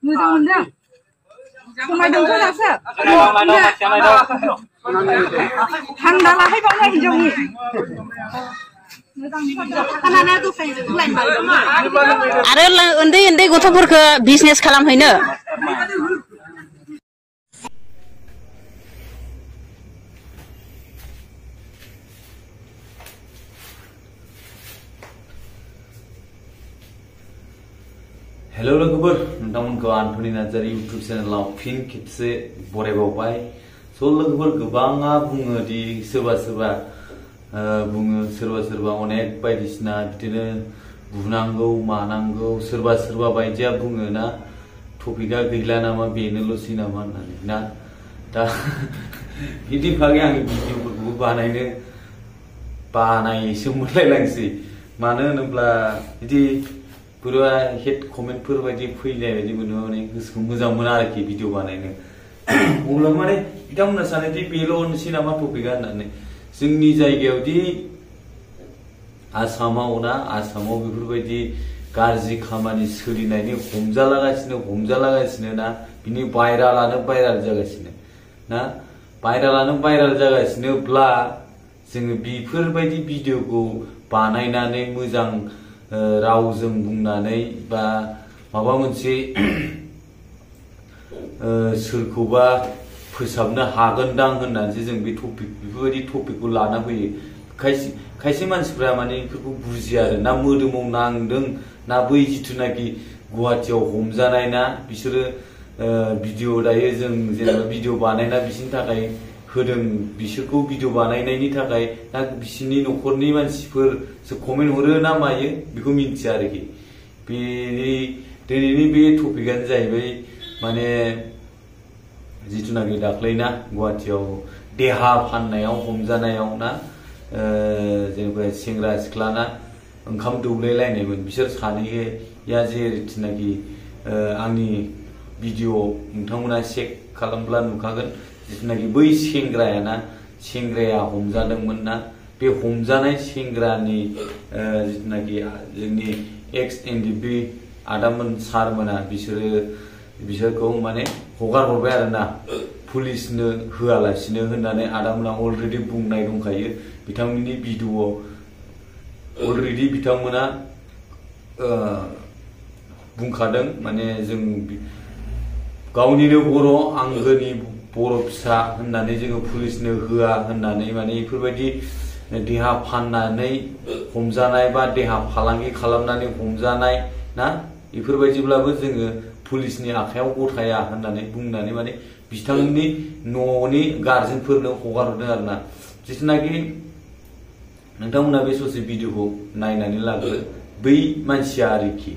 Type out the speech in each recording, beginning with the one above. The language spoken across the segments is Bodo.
मोजां मोनदों समायदोंथ' दासो थान्दा लाहैबावनो हिनजावनि आरो उन्दै उन्दै गथ'फोरखौ बिजनेस खालामहैनो हेलो लोगोफोर नोंथांमोनखौ आन्टनि नार्जारी यूट्यूब चेनेलाव फिन खेबसे बरायबावबाय स' लोगोफोर गोबाङा बुङो दि सोरबा सोरबा अनेक बायदिसिना बिदिनो बुनांगौ मानांगौ सोरबा बायदिया बुङो ना टपिकआ गैला नामा बेनोल'सै नामा होननानै ना दा बिदि बागै आं भिडिअफोरखौबो बानायनो बानायसो मोनलायलांसै मानो होनोब्ला बिदि पुरा हेड कमेन्टफोर बायदि फैनाय बायदि मोनो माने गोसोखौ मोजां मोना आरोखि भिडिअ बानायनो अब्ला माने बिथांमोना सानोदि बेल'नोसै नामा टपिकआ होननानै जोंनि जायगायावदि आसामाव बेफोरबायदि गाज्रि खामानि सोलिनायनि हमजालागासिनो ना बिनि भाइरालानो भाइराल जागासिनो ना भाइराल जागासिनोब्ला जोङो बेफोरबायदि भिडिअखौ बानायनानै मोजां रावजों बुंनानै बा माबा मोनसे सोरखौबा फोसाबनो हागोनदां होननानैसो जों बेफोरबायदि टपिकखौ लाना फैयो खायसे मानसिफ्रा माने बेफोरखौ बुजिया आरो ना मोदोमाव नांदों ना बै जिथुनाखि गुवाहाटीयाव हमजानाय ना बिसोरो भिडिअ दायो जों जेनेबा भिडिअ बानायना बिसोरनि थाखाय होदों बिसोरखौ भिडिअ बानायनायनि थाखाय ना बिसोरनि न'खरनि मानसिफोरसो कमेन्ट हरो ना मायो बेखौ मिन्थिया आरोखि दिनैनि बे टपिकआनो जाहैबाय माने जिथुनाखि दाख्लैना गुवाहाटीयाव देहा फाननायाव हमजानायाव ना जेनेबा सेंग्रा सिख्ला ना ओंखाम दौलायलायनायमोन बिसोर सानैया जेरैनाखि आंनि भिडिअ नोंथांमोना चेक खालामब्ला नुखागोन जिथुनाखि बै सेंग्राया हमजादोंमोन ना बे हमजानाय सेंग्रानि जिथुनाखि जोंनि एक्स एनडिपि आदामोन सारमोना बिसोरखौ माने हगार हरबाय आरोना पुलिसनो होआलासिनो होननानै आदामोना अलरेडि बुंनाय दंखायो बिथांमोननि भिडिअआव अलरेडि बिथांमोना बुंखादों माने जों गावनिनो बर' आंगोनि बर' फिसा होननानै जोङो पुलिसनो होआ होननानै माने बेफोरबायदि देहा फाननानै हमजानाय बा देहा फालांगि खालामनानै हमजानाय ना बेफोरबायदिब्लाबो जोङो पुलिसनि आखायाव गथाया होननानै बुंनानै माने बिथांनि न'नि गार्जेनफोरनो हगार हरदों आरोना जिथुनाखि नोंथांमोना बे ससे भिडिअखौ नायनानै लाग्रो बै मानसिया आरोखि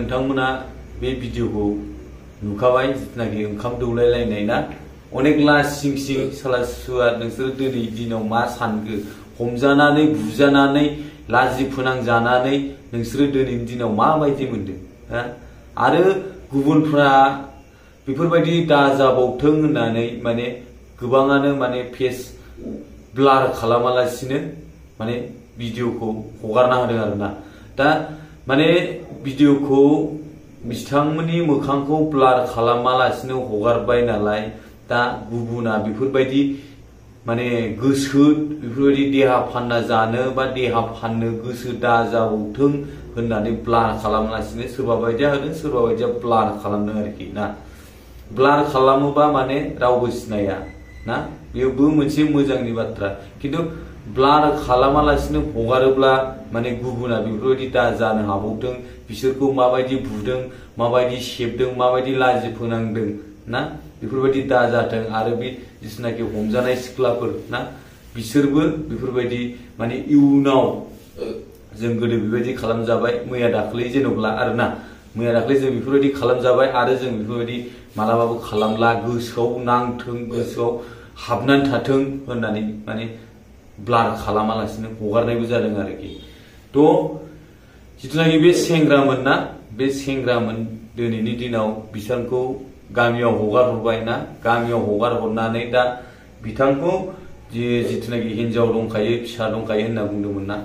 नोंथांमोना बे भिडिअखौ नुखाबाय जिथुनाखि ओंखाम दौलायलायनाय ना अनेक लासिं साला सुवा नोंसोर दिनै दिनाव मा सानखो हमजानानै बुजानानै लाजि फोनांजानानै नोंसोरो दिनैनि दिनाव माबायदि मोनदों आरो गुबुनफ्रा बेफोरबायदि दाजाबावथों होननानै माने गोबाङानो माने फेस ब्लार खालामालासिनो माने भिडिअखौ हगारना होदों आरोना दा माने भिडिअखौ बिथांमोननि मोखांखौ ब्लार खालामालासिनो हगारबाय नालाय दा गुबुना बेफोरबायदि माने बेफोरबायदि देहा फानना जानो बा देहा फाननो गोसो दाजाबावथों होननानै ब्लार खालामालासिनो सोरबा बायदिया होदों सोरबा बायदिया ब्लार खालामदों आरोखि ना ब्लार खालामोबा माने रावबो सिनाया ना बेबो मोनसे मोजांनि बाथ्रा खिन्थु ब्लार खालामालासिनो हगारोब्ला माने गुबुना बेफोरबायदि दा जानो हाबावथों बिसोरखौ माबायदि बुदों माबायदि सेबदों माबायदि लाजि फोनांदों ना बेफोरबायदि दा जाथों आरो बे जिसुनाखि हमजानाय सिख्लाफोर ना बिसोरबो बेफोरबायदि माने इयुनाव जों गोदो बेबायदि खालामजाबाय मैया दाख्लै जेन'ब्ला आरोना मैया दाख्लै जों बेफोरबायदि खालामजाबाय आरो जों बेफोरबायदि मालाबाबो खालामला गोसोआव नांथों गोसोआव हाबनानै थाथों होननानै माने ब्लार खालामालासिनो हगारनायबो जादों आरोखि। थ' जिथुनाखि बे सेंग्रामोन ना, बे सेंग्रामोन दिनैनि दिनाव बिथांखौ गामियाव हगार हरबाय ना, गामियाव हगार हरनानै दा बिथांखौ जिथुनाखि हिन्जाव दंखायो फिसा दंखायो होनना बुंदोंमोन ना,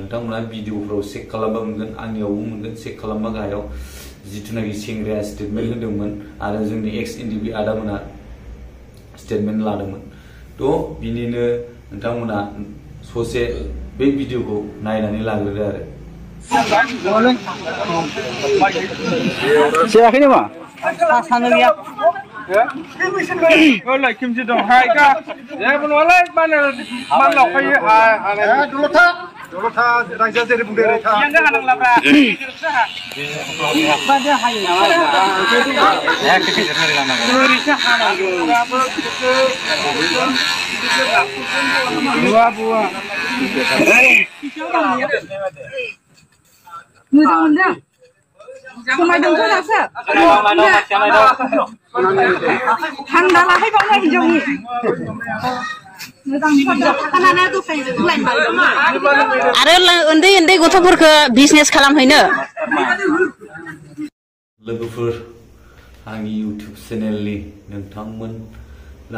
नोंथांमोना भिडिअफ्राव चेक खालामबा मोनगोन, आंनियावबो मोनगोन चेक खालामबा गाहायाव जिथुनाखि सेंग्राया स्टेटमेन्ट होदोंमोन आरो जोंनि एक्स एनडिपि आदामोना स्टेटमेन्ट लादोंमोन। थ' बिनिनो नोंथांमोना ससे बे भिडिअखौ नायनानै लाग्रोदो आरो। Siapa ini mah? Sana lihat. Oleh Kim Ji Dong Hai ka. Ya pun oleh mana lok kai Dulu ta raja dari bunda ta. yang dah halang labra. Pada hari nama. Ya kita dari lama. Risha halang. Dua buah. Mudah-mudahan. Semai dongko rasa. Handala hai bawa hijaunya. आरो उन्दै उन्दै गथ'फोरखौ बिजनेस खालामहैनो लोगोफोर आंनि इउटुब चेनेलनि नोंथांमोन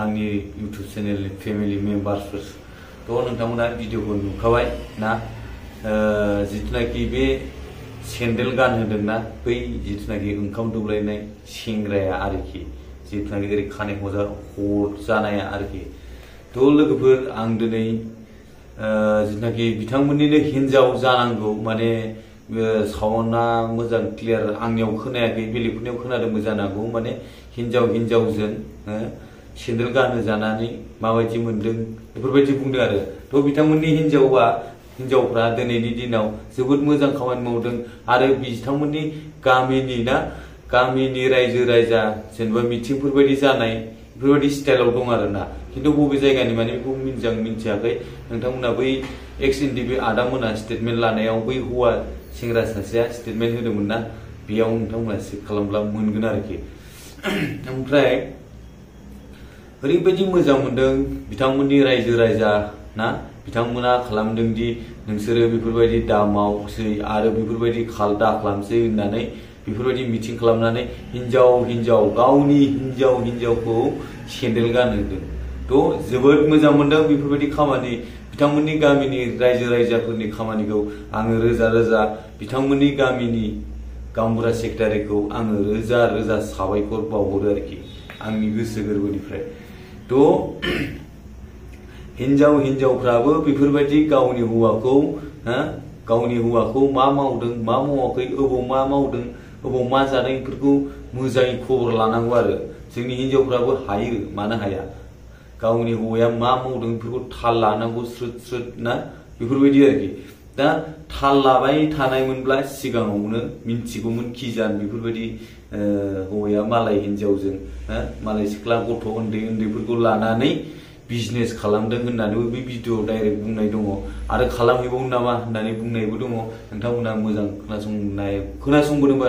आंनि इउटुब चेनेलनि फेमिलि मेम्बार्सफोर थ' नोंथांमोना भिडिअखौ नुखाबाय ना, जिथुनाखि बे सेन्देल गानहोदोंना बै जिथुनाखि ओंखाम दौलायनाय सेंग्राया आरोखि, जिथुनाखि ओरै खानाय हजानाया आरोखि। थ' लोगोफोर आं दिनै जिथुनाखि बिथांमोननिनो हिन्जाव जानांगौ, माने साउन्डआ मोजां क्लियार आंनियाव खोनायाखै, बेलेगफोरनियाव खोनादोंबो जानो हागौ, माने हिन्जावजों सेन्देल गानहोजानानै माबायदि मोनदों बेफोरबायदि बुंदों आरो। थ' बिथांमोननि हिन्जावफ्रा दिनैनि दिनाव जोबोद मोजां खामानि मावदों आरो बिथांमोननि गामिनि ना, गामिनि रायजो राजा जेनेबा मिटिंफोर बायदि जानाय बेफोरबायदि स्टाइलाव दं आरोना, खिन्थु बबे जायगानि माने बेखौ मिन्थियाखै। नोंथांमोना बै एक्स एनडिपि आदामोना स्टेटमेन्ट लानायाव बै हौवा सेंग्रा सासेया स्टेटमेन्ट होदोंमोन ना, बेयाव नोंथांमोना चेक खालामब्ला मोनगोन आरोखि। ओमफ्राय ओरैबायदि मोजां मोनदों बिथांमोननि रायजो राजा ना, बिथांमोना खालामदों दि नोंसोरो बेफोरबायदि दा मावसै आरो बेफोरबायदि दा खालामसै होननानै बेफोरबायदि मिटिं खालामनानै हिन्जाव गावनि हिन्जावखौ सेन्देल गानहोदों। थ' जोबोद मोजां मोनदों बेफोरबायदि खामानि, बिथांमोननि गामिनि रायजो राजाफोरनि खामानिखौ आङो रोजा रोजा बिथांमोननि गामिनि गामबुरा सेक्रेटारिखौ आङो रोजा रोजा साबायखर बावहरो आरोखि आंनि गोसो गोरबोनिफ्राय। थ' हिन्जावफ्राबो बेफोरबायदि गावनि हौवाखौ मा मावदों मा मावाखै, अबाव मा मावदों अबाव मा जादों बेफोरखौ मोजाङै खबर लानांगौ आरो। जोंनि हिन्जावफ्राबो हायो, मानो हाया, गावनि हौवाया मा मावदों बेफोरखौ थाल लानांगौ स्रोद ना, बेफोरबायदि आरोखि। दा थाल लाबाय थानायमोनब्ला सिगाङावनो मिन्थिगौमोन खिजान बेफोरबायदि हौवाया मालाय हिन्जावजों मालाय सिख्ला गथ' उन्दैफोरखौ लानानै बिजनेस खालामदों होननानैबो बे भिडिअआव डाइरेक्ट बुंनाय दङ आरो खालामहैबावनो नामा होननानै बुंनायबो दङ। नोंथांमोना मोजां खोनासंबोदोंबा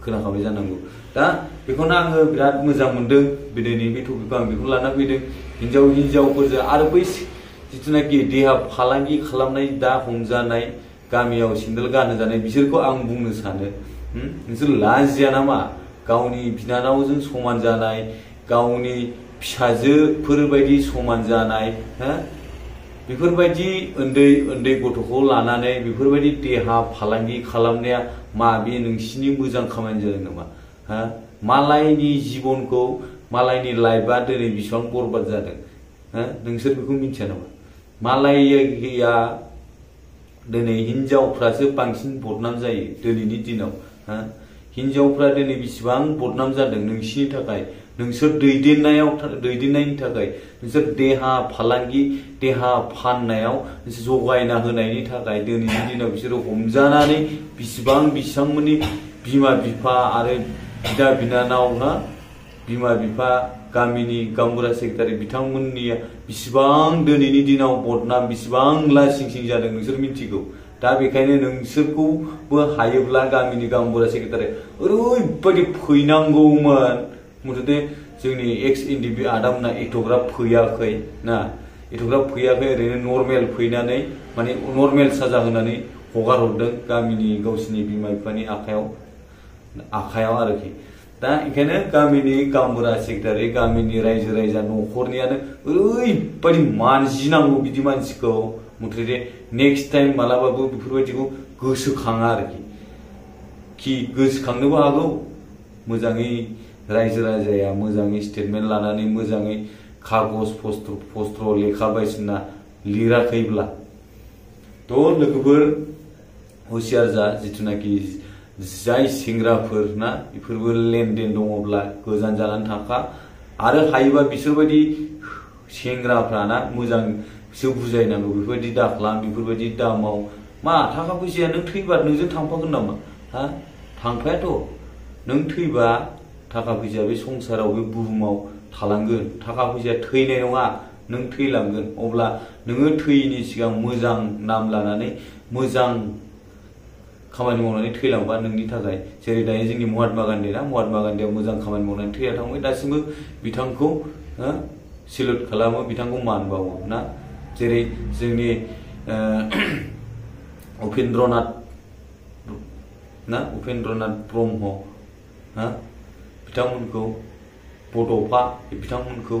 खोनाखाबाय जानांगौ। दा बेखौनो आङो बिराद मोजां मोनदों, दिनैनि बे टपिकखौ आं बेखौ लाना फैदों। हिन्जावफोरजों आरो बै जिथुनाखि देहा फालांगि खालामनाय दा हमजानाय गामियाव सेन्देल गानहोजानाय बिसोरखौ आं बुंनो सानो, नोंसोर लाजिया नामा? गावनि बिनानावजों समान जानाय, गावनि फिसाजोफोरबायदि समान जानाय, बेफोरबायदि उन्दै गथ'खौ लानानै बेफोरबायदि देहा फालांगि खालामनाया मा बे नोंसिनि मोजां खामानि जादों नामा? मालायनि जिबनखौ, मालायनि लाइफआ दिनै बेसेबां बरबाद जादों, नोंसोर बेखौ मिथिया नामा? मालाया दिनै हिन्जावफ्रासो बांसिन बदनाम जायो दिनैनि दिनाव। हिन्जावफ्रा दिनै बेसेबां बदनाम जादों नोंसिनि थाखाय, नोंसोर दैदेननायनि थाखाय, नोंसोर देहा फालांगि देहा फाननायाव जगायना होनायनि थाखाय दिनैनि दिनाव बिसोरो हमजानानै बिसिबांमोननि बिमा बिफा आरो बिदा बिनानाव बिमा बिफा गामिनि गामबुरा सेक्रेटारि बिथांमोननिया बिसिबां दिनैनि दिनाव बदनाम, बिसिबां लासिं जादों नोंसोर मिथिगौ। दा बेखायनो नोंसोरखौबो हायोब्ला गामिनि गामबुरा सेक्रेटारि ओरैबायदि फैनांगौमोन, मथथे जोंनि एक्स एनडिपि आदामोना एथ'ग्राब फैयाखै ना, एथ'ग्राब फैयाखै ओरैनो नर्मेल फैनानै माने नर्मेल साजा होनानै हगार हरदों गामिनि गावसिनि बिमा बिफानि आखायाव आरोखि दा ओंखायनो गामिनि गामबुरा सेक्रेटारि गामिनि रायजो राजा न'खरनियानो ओरैबायदि मानजिनांगौ बिदि मानसिखौ मथेथे नेक्स्ट टाइम मालाबाबो बेफोरबायदिखौ गोसोखाङा आरोखि कि गोसोखांनोबो हागौ मोजाङै रायजो राजाया मोजाङै स्टेटमेन्ट लानानै मोजाङै कागज पस्त्र लेखा बायदिसिना लिराखैब्ला थ' लोगोफोर हुसियार जा जिथुनाखि जाय सेंग्राफोर ना बेफोरबो लेनदेन दङब्ला गोजान जानानै थाखा आरो हायोबा बिसोरबायदि सेंग्राफ्राना मोजांसो बुजायनांगौ बेफोरबायदि दाखालाम बेफोरबायदि दामाव मा थाखा फैसाया नों थैबा नोंजों थांफागोन नामा हा थांफायाथ' नों थैबा थाखा फैसाया बे संसाराव बे बुहुमाव थालांगोन थाखा फैसाया थैनाय नङा नों थैलांगोन अब्ला नोङो थैयिनि सिगां मोजां नाम लानानै मोजां खामानि मावनानै थैलांबा नोंनि थाखाय जेरै दायो जोंनि महात्मा गान्धी ना महात्मा गान्धीया मोजां खामानि मावनानै थैना थांबाय दासिमबो बिथांखौ सेलुट खालामो बिथांखौ मान बावो ना जेरै जोंनि उपेन्द्रनाथ ब्रह्म हा बिथांमोनखौ बड'फा बिथांमोनखौ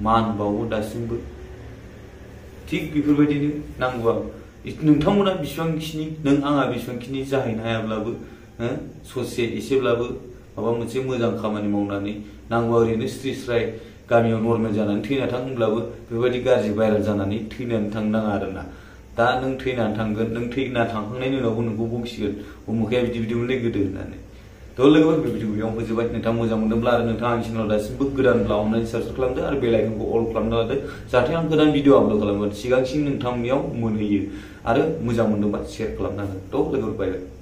मान बावो दासिमबो थिग बेफोरबायदिनो नांगौआ नोंथांमोना बेसेबांखिनि नों आंहा बेसेबांखिनि जाहैनो हायाब्लाबो ससे एसेब्लाबो माबा मोनसे मोजां खामानि मावनानै नांगौआ ओरैनो स्रि स्राय गामियाव नर्मेल जानानै थैना थां होनब्लाबो बेबायदि गाज्रि भाइरेल जानानै थैनानै थांनो नाङा आरोना दा नों थैनानै थांगोन नों थैना थांखांनायनि उनावबो नोंखौ बुंसिगोन उमुखाया बिदि बिदिमोनलै गोदो होननानै थ' लोगोफोर बे भिडिअखौ बेयावनो फोजोबबाय नोंथाङा मोजां मोनदोंब्ला आरो नोंथाङा आंनि चेनेलाव दासिमबो गोदानब्ला अननानै साबसक्राइब खालामदो आरो बेल आइकनखौ अल खालामना लादो जाहाथे आं गोदान भिडिअ आपल'ड खालामगोन सिगांसिन नोंथांनियाव मोनहैयो आरो मोजां मोनदोंबा शेयार खालामना हो थ' लोगोफोर बाय बाय